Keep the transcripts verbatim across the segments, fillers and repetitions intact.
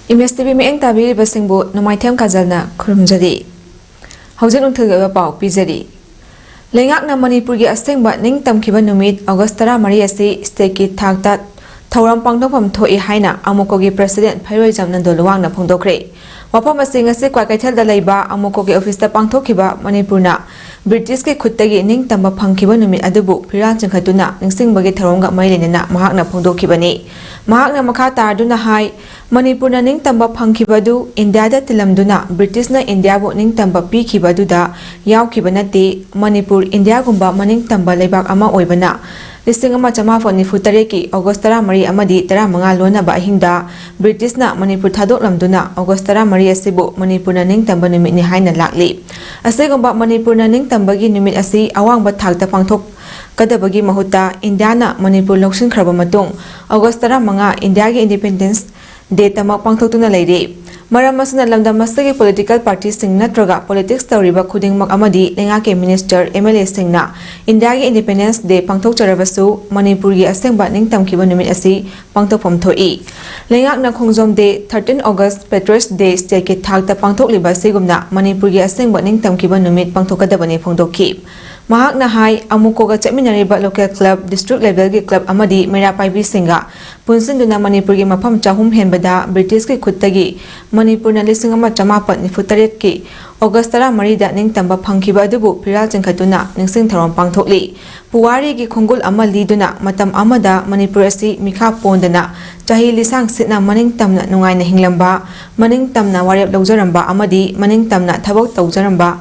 Image TV ꯃꯤꯠꯌꯦꯡ ꯇꯥꯕꯤꯔꯤꯕꯁꯤꯡꯕꯨ ꯅꯣꯡꯃꯥꯏꯊꯦꯝ ꯀꯥꯖꯜꯅ ꯈꯨꯔꯨꯝꯖꯔꯤ꯫ ꯍꯧꯖꯤꯛ ꯅꯨꯡꯊꯤꯜꯒꯤ ꯑꯣꯏꯕ ꯄꯥꯎ ꯄꯤꯖꯔꯤ꯫ ꯂꯩꯉꯥꯛꯅ ꯃꯅꯤꯄꯨꯔꯒꯤ ꯑꯁꯦꯡꯕ ꯅꯤꯡꯇꯝꯈꯤꯕ ꯅꯨꯃꯤꯠ ꯑꯣꯒꯁ ꯇꯔꯥꯃꯔꯤ ꯑꯁꯤ ꯁ꯭ꯇꯦꯠꯀꯤ ꯊꯥꯛꯇ ꯊꯧꯔꯝ ꯄꯥꯡꯊꯣꯛꯐꯝ ꯊꯣꯛꯏ ꯍꯥꯏꯅ ꯑꯃꯨꯀꯣꯒꯤ ꯄ꯭ꯔꯁꯤꯗꯦꯟꯠ ꯐꯩꯔꯣꯏꯖꯝ ꯅꯟꯗꯣꯂꯨꯋꯥꯡꯅ ꯐꯣꯡꯗꯣꯛꯈ꯭ꯔꯦ꯫ ꯋꯥꯐꯝ ꯑꯁꯤ ꯉꯁꯤ ꯀ꯭ꯋꯥꯀꯩꯊꯦꯜꯗ ꯂꯩꯕ ꯑꯃꯨꯀꯣꯒꯤ ꯑꯣꯐꯤꯁꯇ ꯄꯥꯡꯊꯣꯛꯈꯤꯕ ꯃꯅꯤꯄꯨꯔꯅ ꯕ꯭ꯔꯤꯇꯤꯁꯀꯤ ꯈꯨꯠꯇꯒꯤ ꯅꯤꯡꯇꯝꯕ ꯐꯪꯈꯤꯕ ꯅꯨꯃꯤꯠ ꯑꯗꯨꯕꯨ ꯐꯤꯔꯥꯜ ꯆꯤꯡꯈꯠꯇꯨꯅ ꯅꯤꯡꯁꯤꯡꯕꯒꯤ ꯊꯧꯔꯝꯒ ꯃꯔꯤ ꯂꯩꯅꯅ ꯃꯍꯥꯛꯅ ꯐꯣꯡꯗꯣꯛꯈꯤꯕꯅꯤ꯫ ꯃꯍꯥꯛꯅ ꯃꯈꯥ ꯇꯥꯔꯗꯨꯅ ꯍꯥꯏ, ꯃꯅꯤꯄꯨꯔꯅ ꯅꯤꯡꯇꯝꯕ ꯐꯪꯈꯤꯕ ꯑꯗꯨ ꯏꯟꯗꯤꯌꯥꯗ ꯇꯤꯜꯂꯝꯗꯨꯅ ꯕ꯭ꯔꯤꯇꯤꯁꯅ ꯏꯟꯗꯤꯌꯥꯕꯨ ꯅꯤꯡꯇꯝꯕ ꯄꯤꯈꯤꯕ ꯑꯗꯨꯗ ꯌꯥꯎꯈꯤꯕ ꯅꯠꯇꯦ꯫ ꯃꯅꯤꯄꯨꯔ ꯏꯟꯗꯤꯌꯥꯒꯨꯝꯕ ꯃꯅꯤꯡꯇꯝꯕ ꯂꯩꯕꯥꯛ ꯑꯃ ꯑꯣꯏꯕꯅ ꯂꯤꯁꯤꯡ ꯑꯃ ꯆꯃꯥꯄꯟ ꯅꯤꯐꯨ ꯇꯔꯦꯠꯀꯤ ꯑꯣꯒꯁ ꯇꯔꯥꯃꯔꯤ ꯑꯃꯗꯤ ꯇꯔꯥꯃꯉꯥ ꯂꯣꯟꯅꯕ ꯑꯍꯤꯡꯗ ꯕ꯭ꯔꯤꯇꯤꯁꯅ ꯃꯅꯤꯄꯨꯔ ꯊꯥꯗꯣꯛꯂꯝꯗꯨꯅ ꯑꯣꯒꯁ ꯇꯔꯥꯃꯔꯤ ꯑꯁꯤꯕꯨ ꯃꯅꯤꯄꯨꯔꯅ ꯅꯤꯡꯇꯝꯕ ꯅꯨꯃꯤꯠꯅꯤ ꯍꯥꯏꯅ ꯂꯥꯛꯂꯤ꯫ ꯑꯁꯤꯒꯨꯝꯕ ꯃꯅꯤꯄꯨꯔꯅ ꯅꯤꯡꯇꯝꯕꯒꯤ ꯅꯨꯃꯤꯠ ꯑꯁꯤ ꯑꯋꯥꯡꯕ ꯊꯥꯛꯇ ꯄꯥꯡꯊꯣꯛꯀꯗꯕꯒꯤ ꯃꯍꯨꯠꯇ ꯏꯟꯗꯤꯌꯥꯅ ꯃꯅꯤꯄꯨꯔ ꯂꯧꯁꯤꯟꯈ꯭ꯔꯕ ꯃꯇꯨꯡ ꯑꯣꯒꯁ ꯇꯔꯥꯃꯉꯥ ꯏꯟꯗꯤꯌꯥꯒꯤ ꯏꯟꯗꯤꯄꯦꯟꯗꯦꯟꯁ ꯗꯦꯇꯃꯛ ꯄꯥꯡꯊꯣꯛꯇꯨꯅ ꯂꯩꯔꯤ꯫ ꯃꯔꯝ ꯑꯁꯤꯅ ꯂꯝꯗꯝ ꯑꯁꯤꯒꯤ ꯄꯣꯂꯤꯇꯤꯀꯦꯜ ꯄꯥꯔꯇꯤꯁꯤꯡ ꯅꯠꯇ꯭ꯔꯒ ꯄꯣꯂꯤꯇꯤꯛꯁ ꯇꯧꯔꯤꯕ ꯈꯨꯗꯤꯡꯃꯛ ꯑꯃꯗꯤ ꯂꯩꯉꯥꯛꯀꯤ ꯃꯤꯅꯤꯁꯇꯔ, ꯑꯦꯝ ꯑꯦꯜ ꯑꯦꯁꯤꯡꯅ ꯏꯟꯗꯤꯌꯥꯒꯤ ꯏꯟꯗꯤꯄꯦꯟꯗꯦꯟꯁ ꯗꯦ ꯄꯥꯡꯊꯣꯛꯆꯔꯕꯁꯨ ꯃꯅꯤꯄꯨꯔꯒꯤ ꯑꯁꯦꯡꯕ ꯅꯤꯡꯇꯝꯈꯤꯕ ꯅꯨꯃꯤꯠ ꯑꯁꯤ ꯄꯥꯡꯊꯣꯛꯐꯝ ꯊꯣꯛꯏ꯫ ꯂꯩꯉꯥꯛꯅ ꯈꯣꯡꯖꯣꯝ ꯗꯦ, ꯊꯥꯔꯇꯤꯟ ꯑꯣꯒꯁ, ꯄꯦꯇ꯭ꯔꯤꯌꯠꯁ ꯗꯦ ꯁ꯭ꯇꯦꯠꯀꯤ ꯊꯥꯛꯇ ꯄꯥꯡꯊꯣꯛꯂꯤꯕ ꯑꯁꯤꯒꯨꯝꯅ ꯃꯅꯤꯄꯨꯔꯒꯤ ꯑꯁꯦꯡꯕ ꯅꯤꯡꯇꯝꯈꯤꯕ ꯅꯨꯃꯤꯠ ꯄꯥꯡꯊꯣꯛꯀꯗꯕꯅꯤ ꯐꯣꯡꯗꯣꯛꯈꯤ꯫ ꯃꯍꯥꯛꯅ ꯍꯥꯏ, ꯑꯃꯨꯀꯣꯒ ꯆꯠꯃꯤꯟꯅꯔꯤꯕ ꯂꯣꯀꯦꯜ ꯀ꯭ꯂꯕ, ꯗꯤꯁꯇ꯭ꯔꯤꯛ ꯂꯦꯚꯦꯜꯒꯤ ꯀ꯭ꯂꯕ ꯑꯃꯗꯤ ꯃꯩꯔꯥ ꯄꯥꯏꯕꯤꯁꯤꯡꯒ ꯄꯨꯟꯁꯤꯟꯗꯨꯅ ꯃꯅꯤꯄꯨꯔꯒꯤ ꯃꯐꯝ ꯆꯍꯨꯝ ꯍꯦꯟꯕꯗ ꯕ꯭ꯔꯤꯇꯤꯁꯀꯤ ꯈꯨꯠꯇꯒꯤ ꯃꯅꯤꯄꯨꯔꯅ ꯂꯤꯁꯤꯡ ꯑꯃ ꯆꯃꯥꯄꯟ ꯅꯤꯐꯨ ꯇꯔꯦꯠꯀꯤ ꯑꯣꯒꯁ ꯇꯔꯥꯃꯔꯤꯗ ꯅꯤꯡꯇꯝꯕ ꯐꯪꯈꯤꯕ ꯑꯗꯨꯕꯨ ꯐꯤꯔꯥꯜ ꯆꯤꯡꯈꯠꯇꯨꯅ ꯅꯤꯡꯁꯤꯡ ꯊꯧꯔꯝ ꯄꯥꯡꯊꯣꯛꯂꯤ꯫ ꯄꯨꯋꯥꯔꯤꯒꯤ ꯈꯣꯡꯒꯨꯜ ꯑꯃ ꯂꯤꯗꯨꯅ ꯃꯇꯝ ꯑꯃꯗ ꯃꯅꯤꯄꯨꯔ ꯑꯁꯤ ꯃꯤꯈꯥ ꯄꯣꯟꯗꯅ ꯆꯍꯤ ꯂꯤꯁꯥꯡ ꯁꯤꯠꯅ ꯃꯅꯤꯡ ꯇꯝꯅ ꯅꯨꯡꯉꯥꯏꯅ ꯍꯤꯡꯂꯝꯕ, ꯃꯅꯤꯡ ꯇꯝꯅ ꯋꯥꯔꯦꯞ ꯂꯧꯖꯔꯝꯕ ꯑꯃꯗꯤ ꯃꯅꯤꯡ ꯇꯝꯅ ꯊꯕꯛ ꯇꯧꯖꯔꯝꯕ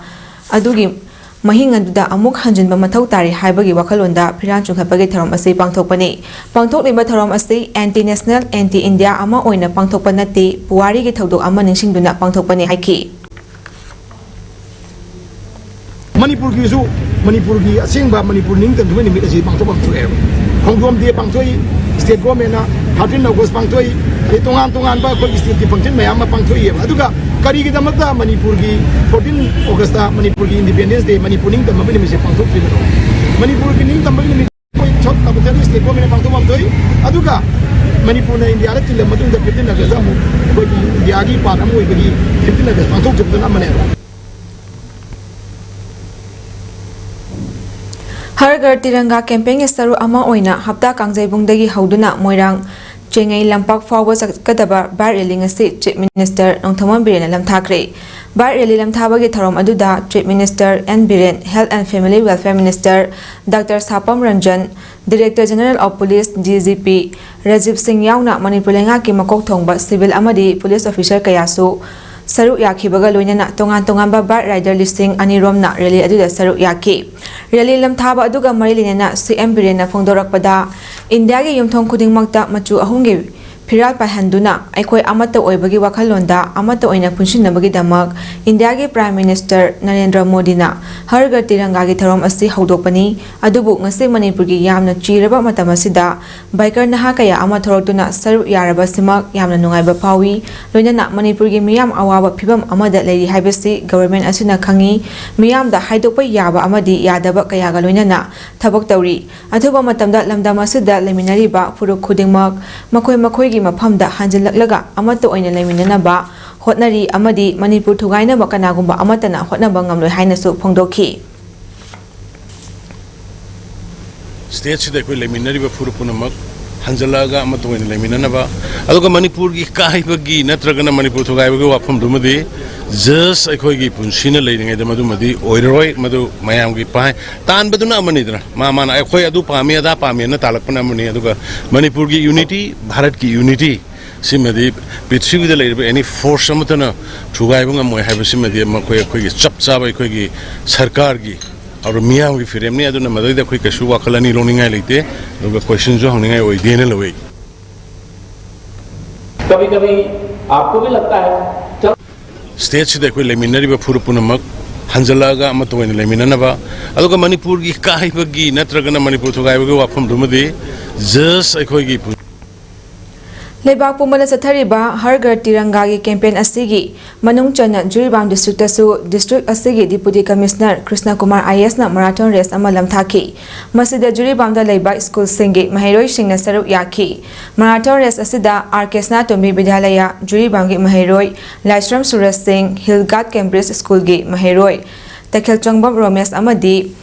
ꯑꯗꯨꯒꯤ ꯃꯍꯤꯡ ꯑꯗꯨꯗ ꯑꯃꯨꯛ ꯍꯟꯖꯤꯟꯕ ꯃꯊꯧ ꯇꯥꯔꯤ ꯍꯥꯏꯕꯒꯤ ꯋꯥꯈꯜꯂꯣꯟꯗ ꯐꯤꯔꯥꯜ ꯆꯤꯡꯈꯠꯄꯒꯤ ꯊꯧꯔꯝ ꯑꯁꯤ ꯄꯥꯡꯊꯣꯛꯄꯅꯤ꯫ ꯄꯥꯡꯊꯣꯛꯂꯤꯕ ꯊꯧꯔꯝ ꯑꯁꯤ ꯑꯦꯟꯇꯤ ꯅꯦꯁꯅꯦꯜ, ꯑꯦꯟꯇꯤ ꯏꯟꯗꯤꯌꯥ ꯑꯃ ꯑꯣꯏꯅ ꯄꯥꯡꯊꯣꯛꯄ ꯅꯠꯇꯦ, ꯄꯨꯋꯥꯔꯤꯒꯤ ꯊꯧꯗꯣꯛ ꯑꯃ ꯅꯤꯡꯁꯤꯡꯗꯨꯅ ꯄꯥꯡꯊꯣꯛꯄꯅꯤ ꯍꯥꯏꯈꯤ꯫ ꯃꯅꯤꯄꯨꯔꯒꯤꯁꯨ, ꯃꯅꯤꯄꯨꯔꯒꯤ ꯑꯁꯦꯡꯕ ꯃꯅꯤꯄꯨꯔ ꯅꯤꯡꯇꯝꯈꯤꯕ ꯅꯨꯃꯤꯠ ꯑꯁꯤ ꯄꯥꯡꯊꯣꯛꯐꯝ ꯊꯣꯛꯑꯦꯕ꯫ ꯈꯣꯡꯖꯣꯝ ꯗꯦ ꯄꯥꯡꯊꯣꯛꯏ, ꯁ꯭ꯇꯦꯠ ꯒꯣꯔꯃꯦꯟꯅ ꯊꯥꯔꯇꯤꯟ ꯑꯣꯒꯁ ꯄꯥꯡꯊꯣꯛꯏ, ꯑꯗꯩ ꯇꯣꯉꯥꯟ ꯇꯣꯉꯥꯟꯕ ꯑꯩꯈꯣꯏꯒꯤ ꯁ꯭ꯇꯦꯠꯀꯤ ꯐꯪꯁꯟ ꯃꯌꯥꯝ ꯑꯃ ꯄꯥꯡꯊꯣꯛꯏꯑꯕ꯫ ꯑꯗꯨꯒ ꯀꯔꯤꯒꯤꯗꯃꯛꯇ ꯃꯅꯤꯄꯨꯔꯒꯤ ꯐꯣꯔꯇꯤꯟ ꯑꯣꯒꯁꯇ ꯃꯅꯤꯄꯨꯔꯒꯤ ꯏꯟꯗꯤꯄꯦꯟꯗꯦꯟꯁ ꯗꯦ, ꯃꯅꯤꯄꯨꯔ ꯅꯤꯡꯇꯝꯕꯒꯤ ꯅꯨꯃꯤꯠꯁꯦ ꯄꯥꯡꯊꯣꯛꯇ꯭ꯔꯤꯕꯅꯣ? ꯃꯅꯤꯄꯨꯔꯒꯤ ꯅꯤꯡꯇꯝꯕꯒꯤ ꯅꯨꯃꯤꯠ ꯑꯩꯈꯣꯏ ꯁꯥꯎꯠ ꯀꯥꯕꯨꯏ ꯁ꯭ꯇꯦꯠ ꯒꯣꯔꯃꯦꯟꯅ ꯄꯥꯡꯊꯣꯛꯐꯝ ꯊꯣꯛꯏ꯫ ꯑꯗꯨꯒ ꯃꯅꯤꯄꯨꯔꯅ ꯏꯟꯗꯤꯌꯥꯗ ꯇꯤꯜꯂ ꯃꯇꯨꯡꯗ ꯐꯤꯐꯇꯤꯟ ꯑꯒꯁ ꯑꯃꯨꯛ ꯑꯩꯈꯣꯏꯒꯤ ꯏꯟꯗꯤꯌꯥꯒꯤ ꯄꯥꯔꯠ ꯑꯃ ꯑꯣꯏꯕꯒꯤ ꯐꯤꯐꯇꯤꯟ ꯑꯒꯁ ꯄꯥꯡꯊꯣꯛꯆꯕꯗꯨꯅ ꯑꯃꯅꯦꯕ꯫ ꯍꯔ ꯘꯔ ꯇꯤꯔꯪꯒꯥ ꯀꯦꯝꯄꯦꯟꯒꯤ ꯁꯔꯨꯛ ꯑꯃ ꯑꯣꯏꯅ ꯍꯞꯇꯥ ꯀꯥꯡꯖꯩꯕꯨꯡꯗꯒꯤ ꯍꯧꯗꯨꯅ ꯃꯣꯏꯔꯥꯡ ꯆꯦꯡꯉꯩ ꯂꯝꯄꯥꯛ ꯐꯥꯎꯕ ꯆꯠꯀꯗꯕ ꯕꯥꯏꯛ ꯔꯦꯂꯤ ꯉꯁꯤ ꯆꯤꯐ ꯃꯤꯅꯤꯁꯇꯔ ꯅꯣꯡꯊꯣꯝꯕꯝ ꯕꯤꯔꯦꯟꯅ ꯂꯝꯊꯥꯈ꯭ꯔꯦ꯫ ꯕꯥꯏꯛ ꯔꯦꯂꯤ ꯂꯝꯊꯥꯕꯒꯤ ꯊꯧꯔꯝ ꯑꯗꯨꯗ chief minister N Biren, health and family welfare minister doctor Sapam Ranjan, director general of police, D G P, Rajiv Singh ꯌꯥꯎꯅ ꯃꯅꯤꯄꯨꯔ ꯂꯩꯉꯥꯛꯀꯤ ꯃꯀꯣꯛ ꯊꯣꯡꯕ ꯁꯤꯚꯤꯜ ꯑꯃꯗꯤ ꯄꯨꯂꯤꯁ ꯑꯣꯐꯤꯁꯔ ꯀꯌꯥꯁꯨ ꯁꯔꯨꯛ ꯌꯥꯈꯤꯕꯒ ꯂꯣꯏꯅꯅ ꯇꯣꯉꯥꯟ ꯇꯣꯉꯥꯟꯕ ꯕꯥꯏꯛ ꯔꯥꯏꯗꯔ ꯂꯤꯁꯤꯡ ꯑꯅꯤ ꯔꯣꯝꯅ ꯔꯦꯂꯤ ꯑꯗꯨꯗ ꯁꯔꯨꯛ ꯌꯥꯈꯤ꯫ ꯔꯦꯂꯤ ꯂꯝꯊꯥꯕ ꯑꯗꯨꯒ ꯃꯔꯤ ꯂꯩꯅꯅ ꯁꯤ ꯑꯦꯝ ꯕꯤꯔꯦꯟꯅ ꯐꯣꯡꯗꯣꯔꯛꯄꯗ, ꯏꯟꯗꯤꯌꯥꯒꯤ ꯌꯨꯝꯊꯣꯡ ꯈꯨꯗꯤꯡꯃꯛꯇ ꯃꯆꯨ ꯑꯍꯨꯝꯒꯤ ꯐꯤꯔꯥꯜ ꯄꯥꯏꯍꯟꯗꯨꯅ ꯑꯩꯈꯣꯏ ꯑꯃꯠꯇ ꯑꯣꯏꯕꯒꯤ ꯋꯥꯈꯜꯂꯣꯟꯗ ꯑꯃꯠꯇ ꯑꯣꯏꯅ ꯄꯨꯟꯁꯤꯟꯅꯕꯒꯤꯗꯃꯛ ꯏꯟꯗꯤꯌꯥꯒꯤ ꯄ꯭ꯔꯥꯏꯝ ꯃꯤꯅꯤꯁꯇꯔ ꯅꯔꯦꯟꯗ꯭ꯔ ꯃꯣꯗꯤꯅ ꯍꯔ ꯘꯔ ꯇꯤꯔꯪꯒꯥꯒꯤ ꯊꯧꯔꯝ ꯑꯁꯤ ꯍꯧꯗꯣꯛꯄꯅꯤ꯫ ꯑꯗꯨꯕꯨ ꯉꯁꯤ ꯃꯅꯤꯄꯨꯔꯒꯤ ꯌꯥꯝꯅ ꯆꯤꯔꯕ ꯃꯇꯝ ꯑꯁꯤꯗ ꯕꯥꯏꯀꯔ ꯅꯍꯥ ꯀꯌꯥ ꯑꯃ ꯊꯣꯔꯛꯇꯨꯅ ꯁꯔꯨꯛ ꯌꯥꯔꯕꯁꯤꯃꯛ ꯌꯥꯝꯅ ꯅꯨꯡꯉꯥꯏꯕ ꯐꯥꯎꯏ꯫ ꯂꯣꯏꯅꯅ ꯃꯅꯤꯄꯨꯔꯒꯤ ꯃꯤꯌꯥꯝ ꯑꯋꯥꯕ ꯐꯤꯕꯝ ꯑꯃꯗ ꯂꯩꯔꯤ ꯍꯥꯏꯕꯁꯤ ꯒꯕꯔꯃꯦꯟ ꯑꯁꯤꯅ ꯈꯪꯏ꯫ ꯃꯤꯌꯥꯝꯗ ꯍꯥꯏꯗꯣꯛꯄ ꯌꯥꯕ ꯑꯃꯗꯤ ꯌꯥꯗꯕ ꯀꯌꯥꯒ ꯂꯣꯏꯅꯅ ꯊꯕꯛ ꯇꯧꯔꯤ꯫ ꯑꯊꯨꯕ ꯃꯇꯝꯗ ꯂꯝꯗꯝ ꯑꯁꯤꯗ ꯂꯩꯃꯤꯟꯅꯔꯤꯕ ꯐꯨꯔꯨꯞ ꯈꯨꯗꯤꯡꯃꯛ ꯃꯈꯣꯏ ꯃꯈꯣꯏꯒꯤ ꯃꯐꯝꯗ ꯍꯟꯖꯤꯜꯂꯛꯂꯒ ꯑꯃꯠꯇ ꯑꯣꯏꯅ ꯂꯩꯃꯤꯟꯅꯅꯕ ꯍꯣꯠꯅꯔꯤ ꯑꯃꯗꯤ ꯃꯅꯤꯄꯨꯔ ꯊꯨꯒꯥꯏꯅꯕ ꯀꯅꯥꯒꯨꯝꯕ ꯑꯃꯠꯇꯅ ꯍꯣꯠꯅꯕ ꯉꯝꯂꯣꯏ ꯍꯥꯏꯅꯁꯨ ꯐꯣꯡꯗꯣꯛꯈꯤ꯫ ꯁ꯭ꯇꯦꯠꯁꯤꯗ ꯑꯩꯈꯣꯏ ꯂꯩꯃꯤꯟꯅꯔꯤꯕ ꯐꯨꯔꯨꯞ ꯄꯨꯝꯅꯃꯛ ꯍꯟꯖꯜꯂꯛꯑꯒ ꯑꯃꯠꯇ ꯑꯣꯏꯅ ꯂꯩꯃꯤꯟꯅꯅꯕ, ꯑꯗꯨꯒ ꯃꯅꯤꯄꯨꯔꯒꯤ ꯀꯥꯏꯕꯒꯤ ꯅꯠꯇ꯭ꯔꯒꯅ ꯃꯅꯤꯄꯨꯔ ꯊꯨꯒꯥꯏꯕꯒꯤ ꯋꯥꯐꯝꯗꯨꯃꯗꯤ just ꯑꯩꯈꯣꯏꯒꯤ ꯄꯨꯟꯁꯤꯅ ꯂꯩꯔꯤꯉꯩꯗ ꯃꯗꯨꯃꯗꯤ ꯑꯣꯏꯔꯔꯣꯏ꯫ ꯃꯗꯨ ꯃꯌꯥꯝꯒꯤ ꯄꯥꯏ ꯇꯥꯟꯕꯗꯨꯅ ꯑꯃꯅꯤꯗꯅ, ꯃꯥ ꯃꯥꯅ ꯑꯩꯈꯣꯏ ꯑꯗꯨ ꯄꯥꯝꯃꯤ ꯑꯗꯥ ꯄꯥꯝꯃꯤ ꯑꯅ ꯇꯥꯜꯂꯛꯄꯅ ꯑꯃꯅꯤ, ꯑꯗꯨꯒ ꯃꯅꯤꯄꯨꯔꯒꯤ ꯌꯨꯅꯤꯇꯤ, ꯚꯥꯔꯠꯀꯤ ꯌꯨꯅꯤꯇꯤ ꯁꯤꯃꯗꯤ ꯄ꯭ꯔꯤꯊꯤꯕꯤꯗ ꯂꯩꯔꯤꯕ ꯑꯦꯅꯤ ꯐꯣꯔꯁ ꯑꯃꯠꯇꯅ ꯊꯨꯒꯥꯏꯕ ꯉꯝꯃꯣꯏ ꯍꯥꯏꯕꯁꯤꯃꯗꯤ ꯃꯈꯣꯏ ꯑꯩꯈꯣꯏꯒꯤ ꯆꯞ ꯆꯥꯕ ꯑꯩꯈꯣꯏꯒꯤ ꯁꯔꯀꯥꯔꯒꯤ ꯑꯗꯨ ꯃꯤꯌꯥꯝꯒꯤ ꯐꯤꯔꯦꯞꯅꯤ꯫ ꯑꯗꯨꯅ ꯃꯗꯩꯗ ꯑꯩꯈꯣꯏ ꯀꯩꯁꯨ ꯋꯥꯈꯜ ꯑꯅꯤ ꯂꯧꯅꯤꯡꯉꯥꯏ ꯂꯩꯇꯦ, ꯑꯗꯨꯒ ꯀꯣꯏꯁꯟꯁꯨ ꯍꯪꯅꯤꯡꯉꯥꯏ ꯑꯣꯏꯗꯦꯅ ꯂꯧꯏ꯫ कभी कभी आपको भी लगता है, चल ꯁ꯭ꯇꯦꯠꯁꯤꯗ ꯑꯩꯈꯣꯏ ꯂꯩꯃꯤꯟꯅꯔꯤꯕ ꯐꯨꯔꯨꯞ ꯄꯨꯝꯅꯃꯛ ꯍꯟꯖꯜꯂꯛꯑꯒ ꯑꯃꯠꯇ ꯑꯣꯏꯅ ꯂꯩꯃꯤꯟꯅꯅꯕ, ꯑꯗꯨꯒ ꯃꯅꯤꯄꯨꯔꯒꯤ ꯀꯥꯏꯕꯒꯤ ꯅꯠꯇ꯭ꯔꯒꯅ ꯃꯅꯤꯄꯨꯔ ꯊꯨꯒꯥꯏꯕꯒꯤ ꯋꯥꯐꯝꯗꯨꯃꯗꯤ just ꯑꯩꯈꯣꯏꯒꯤ ꯄꯨ- ꯂꯩꯕꯥꯛ ꯄꯨꯝꯕꯗ ꯆꯠꯊꯔꯤꯕ ꯍꯔ ꯘꯔ ꯇꯤꯔꯪꯒꯥꯒꯤ ꯀꯦꯝꯄꯦꯟ ꯑꯁꯤꯒꯤ ꯃꯅꯨꯡ ꯆꯟꯅ ꯖꯤꯔꯤꯕꯥꯝ ꯗꯤꯁꯇ꯭ꯔꯤꯛꯇꯁꯨ ꯗꯤꯁꯇ꯭ꯔꯤꯛ ꯑꯁꯤꯒꯤ ꯗꯤꯄꯨꯇꯤ ꯀꯃꯤꯁꯅꯔ ꯀ꯭ꯔꯤꯁꯅ ꯀꯨꯃꯥꯔ ꯑꯥꯏ ꯑꯦꯁꯅ ꯃꯔꯥꯊꯣꯟ ꯔꯦꯁ ꯑꯃ ꯂꯝꯊꯥꯈꯤ꯫ ꯃꯁꯤꯗ ꯖꯤꯔꯤꯕꯥꯝꯗ ꯂꯩꯕ ꯁ꯭ꯀꯨꯜꯁꯤꯡꯒꯤ ꯃꯍꯩꯔꯣꯏꯁꯤꯡꯅ ꯁꯔꯨꯛ ꯌꯥꯈꯤ꯫ ꯃꯔꯥꯊꯣꯟ ꯔꯦꯁ ꯑꯁꯤꯗ ꯑꯥꯔ ꯀꯦ ꯁꯅꯥꯇꯣꯝꯕꯤ ꯕꯤꯗ꯭ꯌꯥꯂꯌ ꯖꯤꯔꯤꯕꯥꯝꯒꯤ ꯃꯍꯩꯔꯣꯏ ꯂꯥꯏꯁ꯭ꯔꯝ ꯁꯨꯔꯖ ꯁꯤꯡ, ꯍꯤꯜ ꯒꯥꯔꯗ ꯀꯦꯝꯕ꯭ꯔꯤꯖ ꯁ꯭ꯀꯨꯜꯒꯤ ꯃꯍꯩꯔꯣꯏ ꯇꯈꯦꯜꯆꯣꯡꯕꯝ ꯔꯣꯃꯦꯁ ꯑꯃꯗꯤ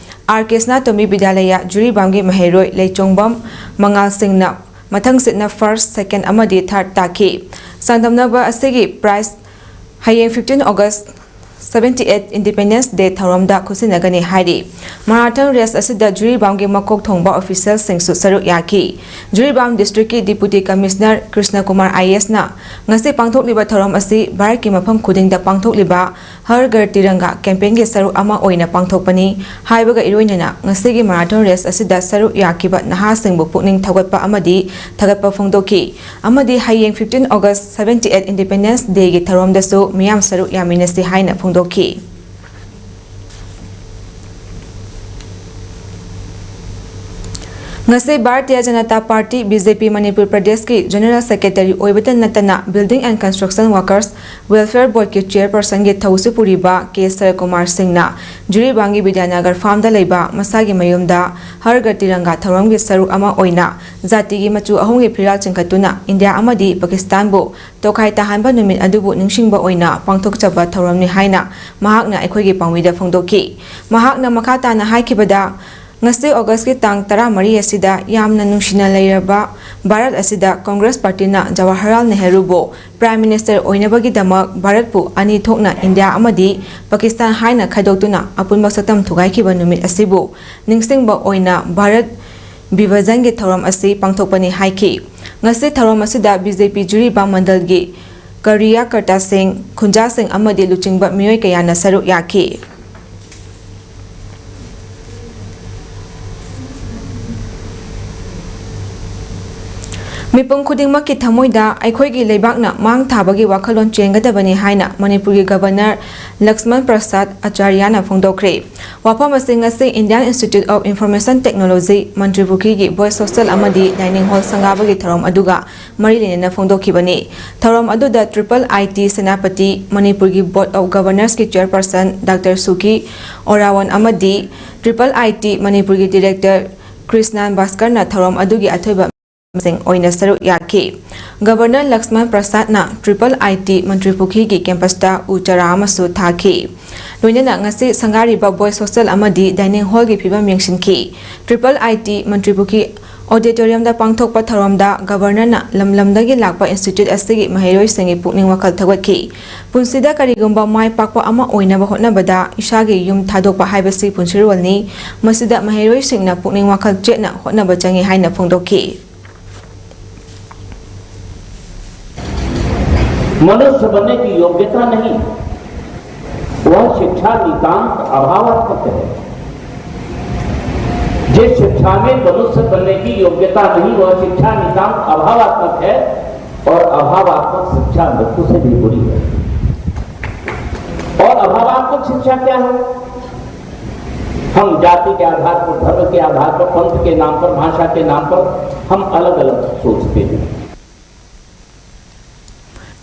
ꯑꯥꯔ ꯀꯦ ꯁꯅꯥꯇꯣꯝꯕꯤ ꯕꯤꯗ꯭ꯌꯥꯂꯌ ꯖꯤꯔꯤꯕꯥꯝꯒꯤ ꯃꯍꯩꯔꯣꯏ ꯂꯩꯆꯣꯡꯕꯝ ꯃꯉꯥꯜ ꯁꯤꯡꯅ ꯃꯊꯪꯁꯤꯠꯅ ꯐꯥꯔꯁ, ꯁꯦꯀꯦꯟ ꯑꯃꯗꯤ ꯊꯥꯔꯠ ꯇꯥꯈꯤ꯫ ꯆꯥꯡꯗꯝꯅꯕ ꯑꯁꯤꯒꯤ ꯄ꯭ꯔꯥꯏꯖ ꯍꯌꯦꯡ fifteen August seventy eight Independence Day ꯊꯧꯔꯝꯗ ꯈꯨꯠꯁꯤꯟꯅꯒꯅꯤ ꯍꯥꯏꯔꯤ꯫ ꯃꯔꯥꯊꯣꯟ ꯔꯦꯁ ꯑꯁꯤꯗ ꯖꯤꯔꯤꯕꯥꯝꯒꯤ ꯃꯀꯣꯛ ꯊꯣꯡꯕ ꯑꯣꯐꯤꯁꯤꯌꯦꯜꯁꯤꯡꯁꯨ ꯁꯔꯨꯛ ꯌꯥꯈꯤ꯫ ꯖꯤꯔꯤꯕꯥꯝ ꯗꯤꯁꯇ꯭ꯔꯤꯛꯀꯤ ꯗꯤꯄꯨꯇꯤ ꯀꯃꯤꯁꯅꯔ ꯀ꯭ꯔꯤꯁꯅ ꯀꯨꯃꯥꯔ ꯑꯥꯏ ꯑꯦꯁꯅ ꯉꯁꯤ ꯄꯥꯡꯊꯣꯛꯂꯤꯕ ꯊꯧꯔꯝ ꯑꯁꯤ ꯚꯥꯔꯠꯀꯤ ꯃꯐꯝ ꯈꯨꯗꯤꯡꯗ ꯄꯥꯡꯊꯣꯛꯂꯤꯕ ꯍꯔ ꯘꯔ ꯇꯤꯔꯪꯒꯥ ꯀꯦꯝꯄꯦꯟꯒꯤ ꯁꯔꯨꯛ ꯑꯃ ꯑꯣꯏꯅ ꯄꯥꯡꯊꯣꯛꯄꯅꯤ ꯍꯥꯏꯕꯒ ꯏꯔꯣꯏꯅꯅ ꯉꯁꯤꯒꯤ ꯃꯔꯥꯊꯣꯟ ꯔꯦꯁ ꯑꯁꯤꯗ ꯁꯔꯨꯛ ꯌꯥꯈꯤꯕ ꯅꯍꯥꯁꯤꯡꯕꯨ ꯄꯨꯛꯅꯤꯡ ꯊꯧꯒꯠꯄ ꯑꯃꯗꯤ ꯊꯥꯒꯠꯄ ꯐꯣꯡꯗꯣꯛꯈꯤ꯫ ꯑꯃꯗꯤ ꯍꯌꯦꯡ fifteen August seventy eight Independence Dayꯒꯤ ꯊꯧꯔꯝꯗꯁꯨ ꯃꯤꯌꯥꯝ ꯁꯔꯨꯛ ꯌꯥꯃꯤꯟꯅꯁꯤ ꯍꯥꯏꯅ ꯐꯣꯡꯗꯣꯛꯈꯤ꯫ ꯉꯁꯤ Bharatiya Janata party, B J ꯄꯤ, ꯃꯅꯤꯄꯨꯔ ꯄ꯭ꯔꯗꯦꯁꯀꯤ ꯖꯦꯅꯔꯦꯜ ꯁꯦꯀ꯭ꯔꯦꯇꯔꯤ ꯑꯣꯏꯕꯇ ꯅꯠꯇꯅ Building and Construction Workers Welfare Boardꯀꯤ ꯆꯦꯌꯔꯄꯔꯁꯟꯒꯤ ꯊꯧꯁꯨ ꯄꯨꯔꯤꯕ ꯀꯦ ꯁꯔꯀꯨꯃꯥꯔ ꯁꯤꯡꯅ ꯖꯤꯔꯤꯕꯥꯝꯒꯤ ꯕꯤꯗ꯭ꯌꯥꯅꯒꯔ ꯐꯥꯔꯝꯗ ꯂꯩꯕ ꯃꯁꯥꯒꯤ ꯃꯌꯨꯝꯗ ꯍꯔ ꯘꯔ ꯇꯤꯔꯪꯒꯥ ꯊꯧꯔꯝꯒꯤ ꯁꯔꯨꯛ ꯑꯃ ꯑꯣꯏꯅ ꯖꯥꯇꯤꯒꯤ ꯃꯆꯨ ꯑꯍꯨꯝꯒꯤ ꯐꯤꯔꯥꯜ ꯆꯤꯡꯈꯠꯇꯨꯅ ꯏꯟꯗꯤꯌꯥ ꯑꯃꯗꯤ ꯄꯥꯀꯤꯁꯇꯥꯟꯕꯨ ꯇꯣꯈꯥꯏ ꯇꯥꯍꯟꯕ ꯅꯨꯃꯤꯠ ꯑꯗꯨꯕꯨ ꯅꯤꯡꯁꯤꯡꯕ ꯑꯣꯏꯅ ꯄꯥꯡꯊꯣꯛꯆꯕ ꯊꯧꯔꯝꯅꯤ ꯍꯥꯏꯅ ꯃꯍꯥꯛꯅ ꯑꯩꯈꯣꯏꯒꯤ ꯄꯥꯎꯃꯤꯗ ꯐꯣꯡꯗꯣꯛꯈꯤ꯫ ꯃꯍꯥꯛꯅ ꯃꯈꯥ ꯇꯥꯅ ꯍꯥꯏꯈꯤꯕꯗ, ꯉꯁꯤ ꯑꯣꯒꯁꯀꯤ ꯇꯥꯡ ꯇꯔꯥꯃꯔꯤ ꯑꯁꯤꯗ ꯌꯥꯝꯅ ꯅꯨꯡꯁꯤꯅ ꯂꯩꯔꯕ ꯚꯥꯔꯠ ꯑꯁꯤꯗ ꯀꯪꯒ꯭ꯔꯦꯁ ꯄꯥꯔꯇꯤꯅ ꯖꯋꯥꯍꯔꯂꯥꯜ ꯅꯦꯍꯔꯨꯕꯨ ꯄ꯭ꯔꯥꯏꯝ ꯃꯤꯅꯤꯁꯇꯔ ꯑꯣꯏꯅꯕꯒꯤꯗꯃꯛ ꯚꯥꯔꯠꯄꯨ ꯑꯅꯤ ꯊꯣꯛꯅ ꯏꯟꯗꯤꯌꯥ ꯑꯃꯗꯤ ꯄꯥꯀꯤꯁꯇꯥꯟ ꯍꯥꯏꯅ ꯈꯥꯏꯗꯣꯛꯇꯨꯅ ꯑꯄꯨꯟꯕ ꯁꯛꯇꯝ ꯊꯨꯒꯥꯏꯈꯤꯕ ꯅꯨꯃꯤꯠ ꯑꯁꯤꯕꯨ ꯅꯤꯡꯁꯤꯡꯕ ꯑꯣꯏꯅ ꯚꯥꯔꯠ ꯕꯤꯚꯖꯟꯒꯤ ꯊꯧꯔꯝ ꯑꯁꯤ ꯄꯥꯡꯊꯣꯛꯄꯅꯤ ꯍꯥꯏꯈꯤ꯫ ꯉꯁꯤ ꯊꯧꯔꯝ ꯑꯁꯤꯗ ꯕꯤ ꯖꯦ ꯄꯤ ꯖꯤꯔꯤꯕꯥꯝ ꯃꯟꯗꯜꯒꯤ ꯀꯥꯔꯌꯀꯔꯇꯥꯁꯤꯡ, ꯈꯨꯟꯖꯥꯁꯤꯡ ꯑꯃꯗꯤ ꯂꯨꯆꯤꯡꯕ ꯃꯤꯑꯣꯏ ꯀꯌꯥꯅ ꯁꯔꯨꯛ ꯌꯥꯈꯤ꯫ ꯃꯤꯄꯨꯝ ꯈꯨꯗꯤꯡꯃꯛꯀꯤ ꯊꯃꯣꯏꯗ ꯑꯩꯈꯣꯏꯒꯤ ꯂꯩꯕꯥꯛꯅ ꯃꯥꯡ ꯊꯥꯕꯒꯤ ꯋꯥꯈꯜꯂꯣꯟ ꯆꯦꯟꯒꯗꯕꯅꯤ ꯍꯥꯏꯅ ꯃꯅꯤꯄꯨꯔꯒꯤ ꯒꯕꯔꯅꯔ ꯂꯛꯁꯃꯟ ꯄ꯭ꯔꯁꯥꯗ ꯑꯆꯥꯔꯌꯥꯅ ꯐꯣꯡꯗꯣꯛꯈ꯭ꯔꯦ꯫ ꯋꯥꯐꯝ ꯑꯁꯤ ꯉꯁꯤ Indian Institute of Information Technology, Mantri ꯄꯨꯈ꯭ꯔꯤꯒꯤ Boys Hostel ꯑꯃꯗꯤ Dining Hall ꯁꯪꯒꯥꯕꯒꯤ ꯊꯧꯔꯝ ꯑꯗꯨꯒ ꯃꯔꯤ ꯂꯩꯅꯅ ꯐꯣꯡꯗꯣꯛꯈꯤꯕꯅꯤ꯫ ꯊꯧꯔꯝ ꯑꯗꯨꯗ Triple I T ꯁꯦꯅꯥꯄꯇꯤ, ꯃꯅꯤꯄꯨꯔꯒꯤ Board of Governors ꯀꯤ Chairperson Doctor ꯁꯨꯀꯤ ꯑꯣꯔꯥꯋꯟ ꯑꯃꯗꯤ Triple I T ꯃꯅꯤꯄꯨꯔꯒꯤ Director ꯀ꯭ꯔꯤꯁꯅꯥꯟ ꯚꯥꯁꯀꯔꯅ ꯊꯧꯔꯝ ꯑꯗꯨꯒꯤ ꯑꯊꯣꯏꯕ ꯁꯤꯡ ꯑꯣꯏꯅ ꯁꯔꯨꯛ ꯌꯥꯈꯤ꯫ ꯒꯕꯔꯅꯔ ꯂꯛꯁꯃꯟ ꯄ꯭ꯔꯁꯥꯗꯅ Triple I T ꯃꯟꯇ꯭ꯔꯤ ꯄꯨꯈ꯭ꯔꯤꯒꯤ ꯀꯦꯝꯄꯁꯇ ꯎ ꯆꯥꯔꯥ ꯑꯃꯁꯨ ꯊꯥꯈꯤ꯫ ꯂꯣꯏꯅꯅ ꯉꯁꯤ ꯁꯪꯒꯥꯔꯤꯕ Boys Hostel ꯑꯃꯗꯤ Dining Hall ꯒꯤ ꯐꯤꯕꯝ ꯌꯦꯡꯁꯤꯟꯈꯤ꯫ Triple I T ꯃꯟꯇ꯭ꯔꯤ ꯄꯨꯈ꯭ꯔꯤ Auditorium ꯗ ꯄꯥꯡꯊꯣꯛꯄ ꯊꯧꯔꯝꯗ ꯒꯕꯔꯅꯔꯅ ꯂꯝ ꯂꯝꯗꯒꯤ ꯂꯥꯛꯄ institute ꯑꯁꯤꯒꯤ ꯃꯍꯩꯔꯣꯏꯁꯤꯡꯒꯤ ꯄꯨꯛꯅꯤꯡ ꯋꯥꯈꯜ ꯊꯧꯒꯠꯈꯤ꯫ ꯄꯨꯟꯁꯤꯗ ꯀꯔꯤꯒꯨꯝꯕ ꯃꯥꯏ ꯄꯥꯛꯄ ꯑꯃ ꯑꯣꯏꯅꯕ ꯍꯣꯠꯅꯕꯗ ꯏꯁꯥꯒꯤ ꯌꯨꯝ ꯊꯥꯗꯣꯛꯄ ꯍꯥꯏꯕꯁꯤ ꯄꯨꯟꯁꯤꯔꯣꯜꯅꯤ꯫ ꯃꯁꯤꯗ ꯃꯍꯩꯔꯣꯏꯁꯤꯡꯅ ꯄꯨꯛꯅꯤꯡ ꯋꯥꯈꯜ ꯆꯦꯠꯅ ꯍꯣꯠꯅꯕ ꯆꯪꯏ ꯍꯥꯏꯅ ꯐꯣꯡꯗꯣꯛꯈꯤ꯫ मनुष्य बनने की योग्यता नहीं, वह शिक्षा नितांत अभावात्मक है। जिस शिक्षा में मनुष्य बनने की योग्यता नहीं, वह शिक्षा नितांत अभावात्मक है, और अभावात्मक शिक्षा मृत्यु से भी बुरी है। और अभावात्मक शिक्षा क्या है? हम जाति के आधार पर, धर्म के आधार पर, पंथ के नाम पर, भाषा के नाम पर हम अलग-अलग सोचते हैं।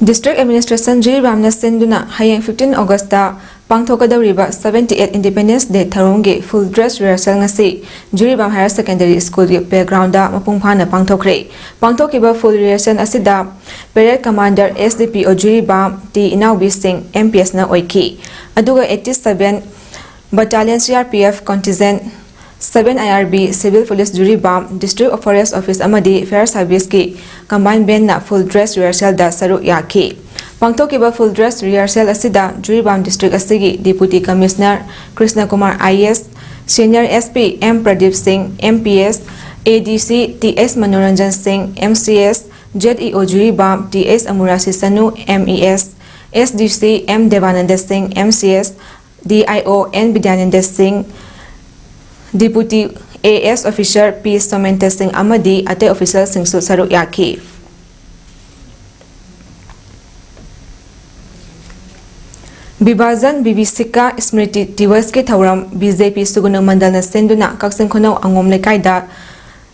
District Administration ꯖꯤꯔꯤꯕꯥꯝꯅ ꯁꯤꯟꯗꯨꯅ ꯍꯌꯦꯡ fifteen August ꯇ ꯄꯥꯡꯊꯣꯛꯀꯗꯧꯔꯤꯕ seventy eight Independence Day ꯊꯧꯔꯝꯒꯤ full dress rehearsal ꯉꯁꯤ ꯖꯤꯔꯤꯕꯥꯝ Higher Secondary School ꯒꯤ playground ꯗ ꯃꯄꯨꯡ ꯐꯥꯅ ꯄꯥꯡꯊꯣꯛꯈ꯭ꯔꯦ꯫ ꯄꯥꯡꯊꯣꯛꯈꯤꯕ full rehearsal ꯑꯁꯤꯗ Parade Commander S D P O Jiribam T Inaobi Singh M P S ꯅ ꯑꯣꯏꯈꯤ꯫ ꯑꯗꯨꯒ eighty seven Battalion C R P F Contingent, seven I R B, Civil Police Jiribam, District Forest Office ꯑꯃꯗꯤ Fire Service ꯀꯤ combined band ꯅ full dress rehearsal ꯗ ꯁꯔꯨꯛ ꯌꯥꯈꯤ꯫ ꯄꯥꯡꯊꯣꯛꯈꯤꯕ full dress rehearsal ꯑꯁꯤꯗ ꯖꯤꯔꯤꯕꯥꯝ district ꯑꯁꯤꯒꯤ Deputy Commissioner Krishna Kumar I A S, Senior S P M Pradeep Singh, M P S, A D C T S Manoranjan Singh, M C S, Z E O Jiribam T S Amurasi Sanu, M E S, S D C M Devananda Singh, M C S, D I O N Vidyananda Singh, Deputy A S officer P Somendro Singh ꯑꯃꯗꯤ ꯑꯇꯩ ꯑꯣꯐꯤꯁꯔꯁꯤꯡꯁꯨ ꯁꯔꯨꯛ ꯌꯥꯈꯤ꯫ ꯕꯤꯚꯥꯖꯟ ꯕꯤꯚꯤꯁꯤꯀꯥ ꯁ꯭ꯃ꯭ꯔꯤꯇꯤ ꯗꯤꯋꯁꯀꯤ ꯊꯧꯔꯝ B J ꯄꯤ ꯁꯨꯒꯨꯅꯨ ꯃꯟꯗꯜꯅ ꯁꯤꯟꯗꯨꯅ ꯀꯛꯆꯤꯡ ꯈꯨꯅꯧ ꯑꯉꯣꯝ ꯂꯩꯀꯥꯏꯗ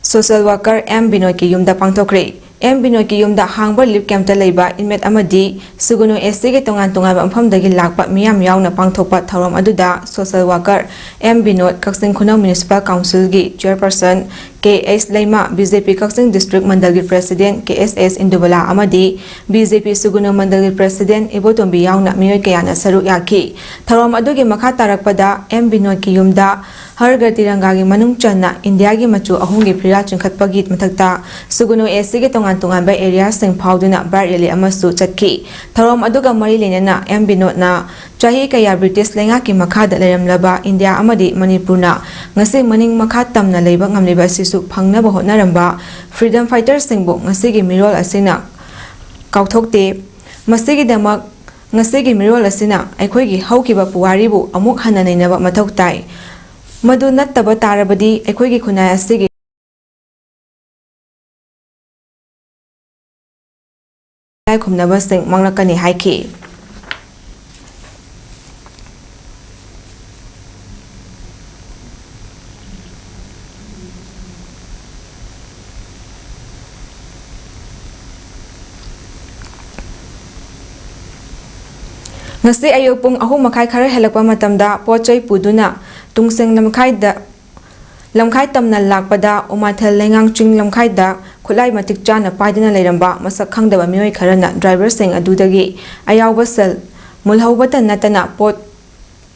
social worker M ꯕꯤꯅꯣꯗꯀꯤ ꯌꯨꯝꯗ ꯄꯥꯡꯊꯣꯛꯈ꯭ꯔꯦ꯫ M ꯕꯤꯅꯣꯗꯀꯤ ꯌꯨꯝꯗ ꯍꯥꯡꯕ ꯔꯤꯂꯤꯐ ꯀꯦꯝꯞꯇ ꯂꯩꯕ ꯏꯟꯃꯦꯠ ꯑꯃꯗꯤ ꯁꯨꯒꯨꯅꯨ ꯑꯦꯁ ꯁꯤꯒꯤ ꯇꯣꯉꯥꯟ ꯇꯣꯉꯥꯟꯕ ꯃꯐꯝꯗꯒꯤ ꯂꯥꯛꯄ ꯃꯤꯌꯥꯝ ꯌꯥꯎꯅ ꯄꯥꯡꯊꯣꯛꯄ ꯊꯧꯔꯝ ꯑꯗꯨꯗ ꯁꯣꯁꯦꯜ ꯋꯥꯀꯔ ꯑꯦꯝ ꯕꯤꯅꯣꯗ, ꯀꯛꯆꯤꯡ ꯈꯨꯅꯧ ꯃ꯭ꯌꯨꯅꯤꯁꯤꯄꯥꯜ ꯀꯥꯎꯟꯁꯤꯜꯒꯤ ꯆꯤꯌꯔꯄꯔꯁꯟ ꯀꯦ ꯑꯦꯁ ꯂꯩꯃ, ꯕꯤ ꯖꯦ ꯄꯤ ꯀꯛꯆꯤꯡ ꯗꯤꯁꯇ꯭ꯔꯤꯛ ꯃꯟꯗꯜꯒꯤ ꯄ꯭ꯔꯦꯁꯤꯗꯦꯟꯠ ꯀꯦ ꯑꯦꯁ ꯑꯦꯁ ꯏꯟꯗꯨꯕꯂꯥ ꯑꯃꯗꯤ ꯕꯤ ꯖꯦ ꯄꯤ ꯁꯨꯒꯨꯅꯨ ꯃꯟꯗꯜꯒꯤ ꯄ꯭ꯔꯦꯁꯤꯗꯦꯟꯠ ꯏꯕꯣꯇꯣꯝꯕꯤ ꯌꯥꯎꯅ ꯃꯤꯑꯣꯏ ꯀꯌꯥꯅ ꯁꯔꯨꯛ ꯌꯥꯈꯤ꯫ ꯊꯧꯔꯝ ꯑꯗꯨꯒꯤ ꯃꯈꯥ ꯇꯥꯔꯛꯄꯗ ꯑꯦꯝ ꯕꯤꯅꯣꯗꯀꯤ ꯌꯨꯝꯗ ꯍꯔ ꯘꯔ ꯇꯤꯔꯪꯒꯥꯒꯤ ꯃꯅꯨꯡ ꯆꯟꯅ ꯏꯟꯗꯤꯌꯥꯒꯤ ꯃꯆꯨ ꯑꯍꯨꯝꯒꯤ ꯐꯤꯔꯥꯜ ꯆꯤꯡꯈꯠꯄꯒꯤ ꯃꯊꯛꯇ ꯁꯨꯒꯨꯅꯨ ꯑꯦꯁ ꯁꯤꯒꯤ ꯇꯣꯉꯥꯟ ꯇꯣꯉꯥꯟꯕ ꯑꯦꯔꯤꯌꯥꯁꯤꯡ ꯐꯥꯎꯗꯨꯅ ꯕꯥꯏꯛ ꯔꯦꯂꯤ ꯑꯃꯁꯨ ꯆꯠꯈꯤ꯫ ꯊꯧꯔꯝ ꯑꯗꯨꯒ ꯃꯔꯤ ꯂꯩꯅꯅ ꯑꯦꯝ ꯕꯤꯅꯣꯗꯅ ꯆꯍꯤ ꯀꯌꯥ ꯕ꯭ꯔꯤꯇꯤꯁ ꯂꯩꯉꯥꯛꯀꯤ ꯃꯈꯥꯗ ꯂꯩꯔꯝꯂꯕ ꯏꯟꯗꯤꯌꯥ ꯑꯃꯗꯤ ꯃꯅꯤꯄꯨꯔꯅ ꯉꯁꯤ ꯃꯅꯤꯡ ꯃꯈꯥ ꯇꯝꯅ ꯂꯩꯕ ꯉꯝꯂꯤꯕ ꯑꯁꯤꯁꯨ ꯐꯪꯅꯕ ꯍꯣꯠꯅꯔꯝꯕ ꯐ꯭ꯔꯤꯗꯝ ꯐꯥꯏꯇꯔꯁꯤꯡꯕꯨ ꯉꯁꯤꯒꯤ ꯃꯤꯔꯣꯜ ꯑꯁꯤꯅ ꯀꯥꯎꯊꯣꯛꯇꯦ꯫ ꯃꯁꯤꯒꯤꯗꯃꯛ ꯉꯁꯤꯒꯤ ꯃꯤꯔꯣꯜ ꯑꯁꯤꯅ ꯑꯩꯈꯣꯏꯒꯤ ꯍꯧꯈꯤꯕ ꯄꯨꯋꯥꯔꯤꯕꯨ ꯑꯃꯨꯛ ꯍꯟꯅ ꯅꯩꯅꯕ ꯃꯊꯧ ꯇꯥꯏ꯫ ꯃꯗꯨ ꯅꯠꯇꯕ ꯇꯥꯔꯕꯗꯤ ꯑꯩꯈꯣꯏꯒꯤ ꯈꯨꯟꯅꯥꯏ ꯑꯁꯤꯒꯤ ꯏꯀꯥꯏ ꯈꯨꯝꯅꯕꯁꯤꯡ ꯃꯥꯡꯂꯛꯀꯅꯤ ꯍꯥꯏꯈꯤ꯫ ꯉꯁꯤ ꯑꯌꯨꯛ ꯄꯨꯡ ꯑꯍꯨꯝ ꯃꯈꯥꯏ ꯈꯔ ꯍꯦꯜꯂꯛꯄ ꯃꯇꯝꯗ ꯄꯣꯠ ꯆꯩ ꯄꯨꯗꯨꯅ ꯇꯨꯡꯁꯦꯡ ꯂꯝꯈꯥꯏꯗ, ꯂꯝꯈꯥꯏ ꯇꯝꯅ ꯂꯥꯛꯄꯗ ꯎꯃꯥꯊꯦꯜ ꯂꯩꯉꯥꯡ ꯆꯤꯡ ꯂꯝꯈꯥꯏꯗ ꯈꯨꯠꯂꯥꯏ ꯃꯇꯤꯛ ꯆꯥꯅ ꯄꯥꯏꯗꯨꯅ ꯂꯩꯔꯝꯕ ꯃꯁꯛ ꯈꯪꯗꯕ ꯃꯤꯑꯣꯏ ꯈꯔꯅ ꯗ꯭ꯔꯥꯏꯚꯔꯁꯤꯡ ꯑꯗꯨꯗꯒꯤ ꯑꯌꯥꯎꯕ ꯁꯦꯜ ꯃꯨꯜꯍꯧꯕꯇ ꯅꯠꯇꯅ ꯄꯣꯠ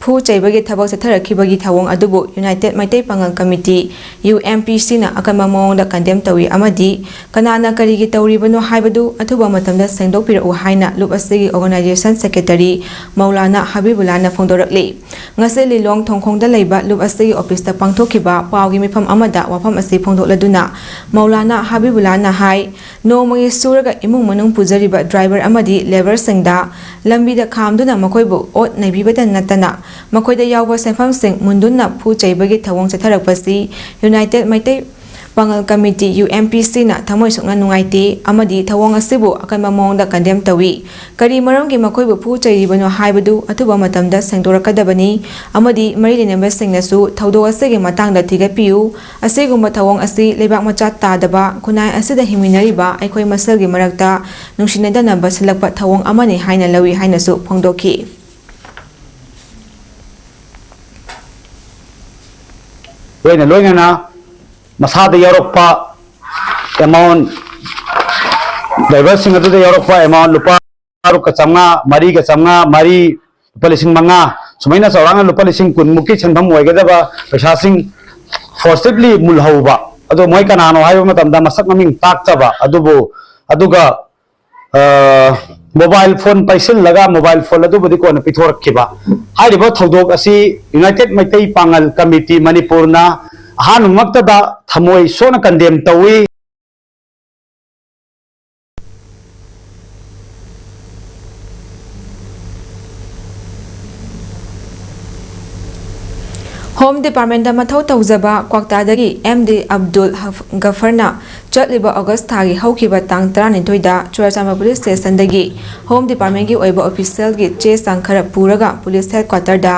ꯐꯨ ꯆꯩꯕꯒꯤ ꯊꯕꯛ ꯆꯠꯊꯔꯛꯈꯤꯕꯒꯤ ꯊꯧꯑꯣꯡ ꯑꯗꯨꯕꯨ ꯌꯨꯅꯥꯏꯇꯦꯠ ꯃꯩꯇꯩ ꯄꯥꯉꯜ ꯀꯃꯤꯇꯤ, ꯌꯨ ꯑꯦꯝ ꯄꯤ ꯁꯤꯅ ꯑꯀꯟꯕ ꯃꯑꯣꯡꯗ ꯀꯟꯗꯦꯝ ꯇꯧꯏ ꯑꯃꯗꯤ ꯀꯅꯥꯅ ꯀꯔꯤꯒꯤ ꯇꯧꯔꯤꯕꯅꯣ ꯍꯥꯏꯕꯗꯨ ꯑꯊꯨꯕ ꯃꯇꯝꯗ ꯁꯦꯡꯗꯣꯛꯄꯤꯔꯛꯎ ꯍꯥꯏꯅ ꯂꯨꯞ ꯑꯁꯤꯒꯤ ꯑꯣꯔꯒꯅꯥꯏꯖꯦꯁꯟ ꯁꯦꯀ꯭ꯔꯦꯇꯔꯤ ꯃꯧꯂꯥꯅꯥ ꯍꯕꯤꯕꯨꯜꯂꯥꯅ ꯐꯣꯡꯗꯣꯔꯛꯂꯤ꯫ ꯉꯁꯤ ꯂꯤꯂꯣꯡ ꯊꯣꯡꯈꯣꯡꯗ ꯂꯩꯕ ꯂꯨꯞ ꯑꯁꯤꯒꯤ ꯑꯣꯐꯤꯁꯇ ꯄꯥꯡꯊꯣꯛꯈꯤꯕ ꯄꯥꯎꯒꯤ ꯃꯤꯐꯝ ꯑꯃꯗ ꯋꯥꯐꯝ ꯑꯁꯤ ꯐꯣꯡꯗꯣꯛꯂꯗꯨꯅ ꯃꯧꯂꯥꯅꯥ ꯍꯕꯤꯕꯨꯜꯂꯥꯅ ꯍꯥꯏ, ꯅꯣꯡꯃꯒꯤ ꯁꯨꯔꯒ ꯏꯃꯨꯡ ꯃꯅꯨꯡ ꯄꯨꯖꯔꯤꯕ ꯗ꯭ꯔꯥꯏꯚꯔ ꯑꯃꯗꯤ ꯂꯦꯕꯔꯁꯤꯡꯗ ꯂꯝꯕꯤꯗ ꯈꯥꯝꯗꯨꯅ ꯃꯈꯣꯏꯕꯨ ꯑꯣꯠ ꯅꯩꯕꯤꯕꯇ ꯅꯠꯇꯅ ꯃꯈꯣꯏꯗ ꯌꯥꯎꯕ ꯁꯦꯟꯐꯝꯁꯤꯡ ꯃꯨꯟꯗꯨꯅ ꯐꯨ ꯆꯩꯕꯒꯤ ꯊꯧꯑꯣꯡ ꯆꯠꯊꯔꯛꯄꯁꯤ ꯌꯨꯅꯥꯏꯇꯦꯠ ꯃꯩꯇꯩ ꯄꯥꯉꯜ ꯀꯃꯤꯇꯤ, ꯌꯨ ꯑꯦꯝ ꯄꯤ ꯁꯤꯅ ꯊꯃꯣꯏ ꯁꯣꯛꯅ ꯅꯨꯡꯉꯥꯏꯇꯦ ꯑꯃꯗꯤ ꯊꯧꯑꯣꯡ ꯑꯁꯤꯕꯨ ꯑꯀꯟꯕ ꯃꯑꯣꯡꯗ ꯀꯟꯗꯦꯝ ꯇꯧꯏ꯫ ꯀꯔꯤ ꯃꯔꯝꯒꯤ ꯃꯈꯣꯏꯕꯨ ꯐꯨ ꯆꯩꯔꯤꯕꯅꯣ ꯍꯥꯏꯕꯗꯨ ꯑꯊꯨꯕ ꯃꯇꯝꯗ ꯁꯦꯡꯗꯣꯔꯛꯀꯗꯕꯅꯤ ꯑꯃꯗꯤ ꯃꯔꯤ ꯂꯩꯅꯕꯁꯤꯡꯅꯁꯨ ꯊꯧꯗꯣꯛ ꯑꯁꯤꯒꯤ ꯃꯇꯥꯡꯗ ꯊꯤꯒꯠꯄꯤꯌꯨ꯫ ꯑꯁꯤꯒꯨꯝꯕ ꯊꯧꯑꯣꯡ ꯑꯁꯤ ꯂꯩꯕꯥꯛ ꯃꯆꯥ ꯇꯥꯗꯕ ꯈꯨꯟꯅꯥꯏ ꯑꯁꯤꯗ ꯍꯤꯡꯃꯤꯟꯅꯔꯤꯕ ꯑꯩꯈꯣꯏ ꯃꯁꯦꯜꯒꯤ ꯃꯔꯛꯇ ꯅꯨꯡꯁꯤꯅꯗꯅꯕ ꯁꯤꯜꯂꯛꯄ ꯊꯧꯑꯣꯡ ꯑꯃꯅꯤ ꯍꯥꯏꯅ ꯂꯧꯏ ꯍꯥꯏꯅꯁꯨ ꯐꯣꯡꯗꯣꯛꯈꯤ꯫ ꯂꯣꯏꯅ ꯂꯣꯏꯅꯅ ꯃꯁꯥꯗ ꯌꯥꯎꯔꯛꯄ ꯑꯦꯃꯥꯎꯟ, ꯗ꯭ꯔꯥꯏꯚꯔꯁꯤꯡ ꯑꯗꯨꯗ ꯌꯥꯎꯔꯛꯄ ꯑꯦꯃꯥꯎꯟ ꯂꯨꯄꯥ ꯇꯔꯨꯛꯀ ꯆꯥꯝꯃꯉꯥ, ꯃꯔꯤꯒ ꯆꯥꯝꯃꯉꯥ, ꯃꯔꯤ, ꯂꯨꯄꯥ ꯂꯤꯁꯤꯡ ꯃꯉꯥ, ꯁꯨꯃꯥꯏꯅ ꯆꯥꯎꯔꯥꯛꯅ ꯂꯨꯄꯥ ꯂꯤꯁꯤꯡ ꯀꯨꯟꯃꯨꯛꯀꯤ ꯁꯦꯟꯐꯝ ꯑꯣꯏꯒꯗꯕ ꯄꯩꯁꯥꯁꯤꯡ ꯐꯣꯔꯁꯤꯞꯂꯤ ꯃꯨꯜꯍꯧꯕ꯫ ꯑꯗꯣ ꯃꯣꯏ ꯀꯅꯥꯅꯣ ꯍꯥꯏꯕ ꯃꯇꯝꯗ ꯃꯁꯛ ꯃꯃꯤꯡ ꯇꯥꯛꯇꯕ, ꯑꯗꯨꯕꯨ, ꯑꯗꯨꯒ ꯃꯣꯕꯥꯏꯜ ꯐꯣꯟ ꯄꯥꯏꯁꯤꯜꯂꯒ ꯃꯣꯕꯥꯏꯜ ꯐꯣꯟ ꯑꯗꯨꯕꯨꯗꯤ ꯀꯣꯟꯅ ꯄꯤꯊꯣꯔꯛꯈꯤꯕ꯫ ꯍꯥꯏꯔꯤꯕ ꯊꯧꯗꯣꯛ ꯑꯁꯤ ꯌꯨꯅꯥꯏꯇꯦꯠ ꯃꯩꯇꯩ ꯄꯥꯉꯜ ꯀꯃꯤꯇꯤ ꯃꯅꯤꯄꯨꯔꯅ ꯑꯍꯥꯟꯕꯃꯛꯇꯗ ꯊꯃꯣꯏ ꯁꯣꯛꯅ ꯀꯟꯗꯦꯝ ꯇꯧꯏ꯫ ꯍꯣꯝ ꯗꯤꯄꯥꯔꯠꯃꯦꯟꯗ ꯃꯊꯧ ꯇꯧꯖꯕ ꯀ꯭ꯋꯥꯛꯇꯥꯗꯒꯤ ꯑꯦꯝ ꯗꯤ ꯑꯕꯗꯨꯜ ꯍꯐ-, ꯒꯐꯔꯅ ꯆꯠꯂꯤꯕ ꯑꯣꯒꯁ ꯊꯥꯒꯤ ꯍꯧꯈꯤꯕ ꯇꯥꯡ ꯇꯔꯥꯅꯤꯊꯣꯏꯗ ꯆꯨꯔꯥꯆꯥꯟꯄꯨꯔ ꯄꯨꯂꯤꯁ ꯁ꯭ꯇꯦꯁꯟꯗꯒꯤ ꯍꯣꯝ ꯗꯤꯄꯥꯔꯠꯃꯦꯟꯒꯤ ꯑꯣꯏꯕ ꯑꯣꯐꯤꯁꯤꯌꯦꯜꯒꯤ ꯆꯦ ꯆꯥꯡ ꯈꯔ ꯄꯨꯔꯒ ꯄꯨꯂꯤꯁ ꯍꯦꯗꯀ꯭ꯋꯥꯇꯔꯗ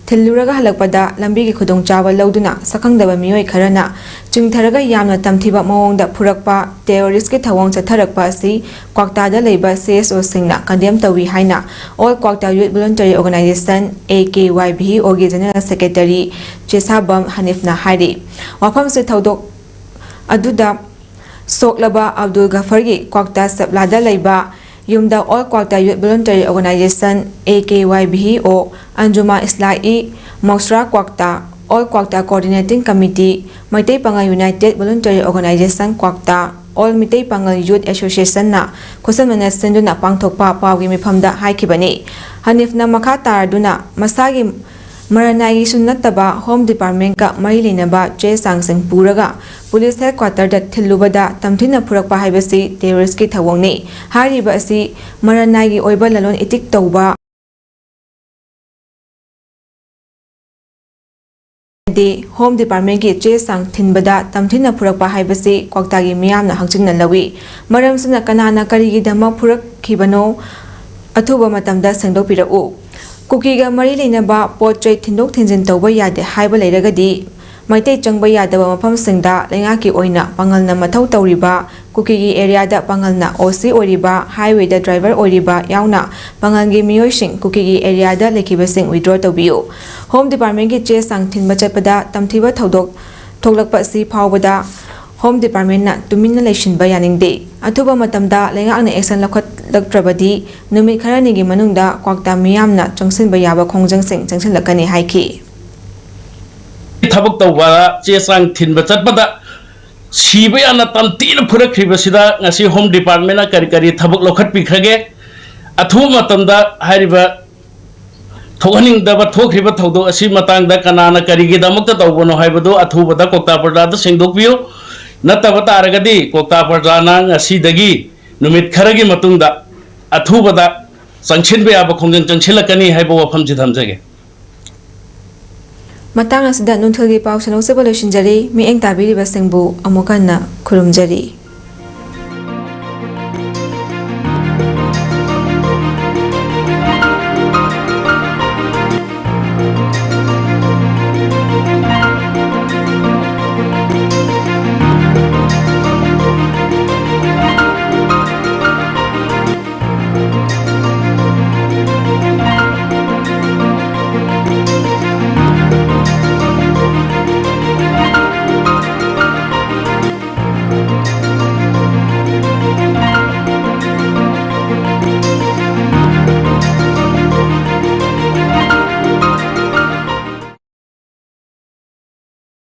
ꯊꯤꯜꯂꯨꯔꯒ ꯍꯜꯂꯛꯄꯗ ꯂꯝꯕꯤꯒꯤ ꯈꯨꯗꯣꯡꯆꯥꯕ ꯂꯧꯗꯨꯅ ꯁꯛꯈꯪꯗꯕ ꯃꯤꯑꯣꯏ ꯈꯔꯅ ꯆꯤꯡꯊꯔꯒ ꯌꯥꯝꯅ ꯇꯝꯊꯤꯕ ꯃꯑꯣꯡꯗ ꯐꯨꯔꯛꯄ ꯇꯦꯔꯣꯔꯤꯁꯀꯤ ꯊꯧꯑꯣꯡ ꯆꯠꯊꯔꯛꯄ ꯑꯁꯤ ꯀ꯭ꯋꯥꯛꯇꯥꯗ ꯂꯩꯕ ꯁꯤ ꯑꯦꯁ ꯑꯣꯁꯤꯡꯅ ꯀꯟꯗꯦꯝ ꯇꯧꯏ ꯍꯥꯏꯅ All Kwakta Youth Voluntary Organization, A K Y V ꯑꯣꯒꯤ ꯖꯦꯅꯔꯦꯜ ꯁꯦꯀ꯭ꯔꯦꯇꯔꯤ ꯆꯦꯁꯥꯕꯝ ꯍꯅꯤꯐꯅ ꯍꯥꯏꯔꯤ꯫ ꯋꯥꯐꯝꯁꯤ ꯊꯧꯗꯣꯛ ꯑꯗꯨꯗ ꯁꯣꯛꯂꯕ ꯑꯕꯗꯨꯜ ꯒꯐꯔꯒꯤ ꯀ꯭ꯋꯥꯛꯇꯥ ꯆꯞꯂꯥꯗ ꯂꯩꯕ ꯌꯨꯝꯗ All Kwakta Youth Voluntary Organization, A K Y V O, Anjuma Islahi Mousra Kwakta, All Kwakta Coordinating Committee, Meitei Pangal united voluntary organisation Kwakta, All Meitei Pangal youth ꯑꯦꯁꯣꯁꯤꯌꯦꯁꯟꯅ ꯈꯨꯠꯁꯝꯅꯅ ꯁꯤꯟꯗꯨꯅ ꯄꯥꯡꯊꯣꯛꯄ ꯄꯥꯎꯒꯤ ꯃꯤꯐꯝꯗ ꯍꯥꯏꯈꯤꯕꯅꯤ꯫ ꯍꯅꯤꯐꯅ ꯃꯈꯥ ꯇꯥꯔꯗꯨꯅ ꯃꯁꯥꯒꯤ ꯃꯔꯅꯥꯏꯒꯤꯁꯨ ꯅꯠꯇꯕ ꯍꯣꯝ ꯗꯤꯄꯥꯔꯠꯃꯦꯟꯒ ꯃꯔꯤ ꯂꯩꯅꯕ ꯆꯦ ꯆꯥꯡꯁꯤꯡ ꯄꯨꯔꯒ ꯄꯨꯂꯤꯁ ꯍꯦꯗꯀ꯭ꯋꯥꯇꯔꯗ ꯊꯤꯜꯂꯨꯕꯗ ꯇꯝꯊꯤꯅ ꯐꯨꯔꯛꯄ ꯍꯥꯏꯕꯁꯤ ꯇꯦꯔꯣꯔꯤꯁꯀꯤ ꯊꯧꯑꯣꯡꯅꯤ꯫ ꯍꯥꯏꯔꯤꯕ ꯑꯁꯤ ꯃꯔꯅꯥꯏꯒꯤ ꯑꯣꯏꯕ ꯂꯂꯣꯟ ꯏꯇꯤꯛ ꯇꯧꯕ ꯍꯣꯝ ꯗꯤꯄꯥꯔꯠꯃꯦꯟꯒꯤ ꯆꯦ ꯆꯥꯡ ꯊꯤꯟꯕꯗ ꯇꯝꯊꯤꯅ ꯐꯨꯔꯛꯄ ꯍꯥꯏꯕꯁꯤ ꯀ꯭ꯋꯥꯛꯇꯥꯒꯤ ꯃꯤꯌꯥꯝꯅ ꯍꯪꯖꯤꯟꯅ ꯂꯧꯏ꯫ ꯃꯔꯝꯁꯤꯅ ꯀꯅꯥꯅ ꯀꯔꯤꯒꯤꯗꯃꯛ ꯐꯨꯔꯛꯈꯤꯕꯅꯣ ꯑꯊꯨꯕ ꯃꯇꯝꯗ ꯁꯦꯡꯗꯣꯛꯄꯤꯔꯛꯎ꯫ ꯀꯨꯀꯤꯒ ꯃꯔꯤ ꯂꯩꯅꯕ ꯄꯣꯠ ꯆꯩ ꯊꯤꯟꯗꯣꯛ ꯊꯤꯟꯖꯤꯟ ꯇꯧꯕ ꯌꯥꯗꯦ ꯍꯥꯏꯕ ꯂꯩꯔꯒꯗꯤ ꯃꯩꯇꯩ ꯆꯪꯕ ꯌꯥꯗꯕ ꯃꯐꯝꯁꯤꯡꯗ ꯂꯩꯉꯥꯛꯀꯤ ꯑꯣꯏꯅ ꯄꯥꯡꯒꯜꯅ ꯃꯊꯧ ꯇꯧꯔꯤꯕ ꯀꯨꯀꯤꯒꯤ ꯑꯦꯔꯤꯌꯥꯗ ꯄꯥꯡꯒꯜꯅ ꯑꯣ ꯁꯤ ꯑꯣꯏꯔꯤꯕ, ꯍꯥꯏꯋꯦꯗ ꯗ꯭ꯔꯥꯏꯚꯔ ꯑꯣꯏꯔꯤꯕ ꯌꯥꯎꯅ ꯄꯥꯡꯒꯜꯒꯤ ꯃꯤꯑꯣꯏꯁꯤꯡ ꯀꯨꯀꯤꯒꯤ ꯑꯦꯔꯤꯌꯥꯗ ꯂꯩꯈꯤꯕꯁꯤꯡ ꯋꯤꯗ꯭ꯔꯣ ꯇꯧꯕꯤꯌꯨ꯫ ꯍꯣꯝ ꯗꯤꯄꯥꯔꯠꯃꯦꯟꯒꯤ ꯆꯦ ꯆꯥꯡ ꯊꯤꯟꯕ ꯆꯠꯄꯗ ꯇꯝꯊꯤꯕ ꯊꯧꯗꯣꯛ ꯊꯣꯛꯂꯛꯄ ꯑꯁꯤ ꯐꯥꯎꯕꯗ ꯍꯣꯝ ꯗꯤꯄꯥꯔꯠꯃꯦꯟꯅ ꯇꯨꯃꯤꯟꯅ ꯂꯩꯁꯤꯟꯕ ꯌꯥꯅꯤꯡꯗꯦ꯫ ꯑꯊꯨꯕ ꯃꯇꯝꯗ ꯂꯩꯉꯥꯛꯅ ꯑꯦꯛꯁꯟ ꯂꯧꯈꯠꯂꯛꯇ꯭ꯔꯕꯗꯤ ꯅꯨꯃꯤꯠ ꯈꯔꯅꯤꯒꯤ ꯃꯅꯨꯡꯗ ꯀ꯭ꯋꯥꯛꯇꯥ ꯃꯤꯌꯥꯝꯅ ꯆꯪꯁꯤꯟꯕ ꯌꯥꯕ ꯈꯣꯡꯖꯪꯁꯤꯡ ꯆꯪꯁꯤꯜꯂꯛꯀꯅꯤ ꯍꯥꯏꯈꯤ꯫ ꯊꯕꯛ ꯇꯧꯕ ꯆꯦ ꯆꯥꯡ ꯊꯤꯟꯕ ꯆꯠꯄꯗ ꯁꯤꯕ ꯌꯥꯅ ꯇꯝꯊꯤꯅ ꯐꯨꯔꯛꯈ꯭ꯔꯤꯕꯁꯤꯗ ꯉꯁꯤ ꯍꯣꯝ ꯗꯤꯄꯥꯔꯠꯃꯦꯟꯅ ꯀꯔꯤ ꯀꯔꯤ ꯊꯕꯛ ꯂꯧꯈꯠꯄꯤꯈ꯭ꯔꯒꯦ? ꯑꯊꯨꯕ ꯃꯇꯝꯗ ꯍꯥꯏꯔꯤꯕ ꯊꯣꯛꯍꯟꯅꯤꯡꯗꯕ ꯊꯣꯛꯈ꯭ꯔꯤꯕ ꯊꯧꯗꯣꯛ ꯑꯁꯤ ꯃꯇꯥꯡꯗ ꯀꯅꯥꯅ ꯀꯔꯤꯒꯤꯗꯃꯛꯇ ꯇꯧꯕꯅꯣ ꯍꯥꯏꯕꯗꯨ ꯑꯊꯨꯕꯗ ꯀꯣꯛꯇꯥ ꯄ꯭ꯔꯖꯥꯗ ꯁꯦꯡꯗꯣꯛꯄꯤꯌꯨ꯫ ꯅꯠꯇꯕ ꯇꯥꯔꯒꯗꯤ ꯀꯣꯛꯇꯥ ꯄ꯭ꯔꯖꯥꯅ ꯉꯁꯤꯗꯒꯤ ꯅꯨꯃꯤꯠ ꯈꯔꯒꯤ ꯃꯇꯨꯡꯗ ꯑꯊꯨꯕꯗ ꯆꯪꯁꯤꯟꯕ ꯌꯥꯕ ꯈꯣꯡꯖꯪ ꯆꯪꯁꯤꯜꯂꯛꯀꯅꯤ ꯍꯥꯏꯕ ꯋꯥꯐꯝꯁꯤ ꯊꯝꯖꯒꯦ꯫ ꯃꯇꯥꯡ ꯑꯁꯤꯗ ꯅꯨꯡꯊꯤꯜꯒꯤ ꯄꯥꯎ ꯁꯟꯗꯣꯛꯆꯕ ꯂꯣꯏꯁꯤꯟꯖꯔꯤ꯫ ꯃꯤꯠꯌꯦꯡ ꯇꯥꯕꯤꯔꯤꯕꯁꯤꯡꯕꯨ ꯑꯃꯨꯛ ꯍꯟꯅ ꯈꯨꯔꯨꯝꯖꯔꯤ꯫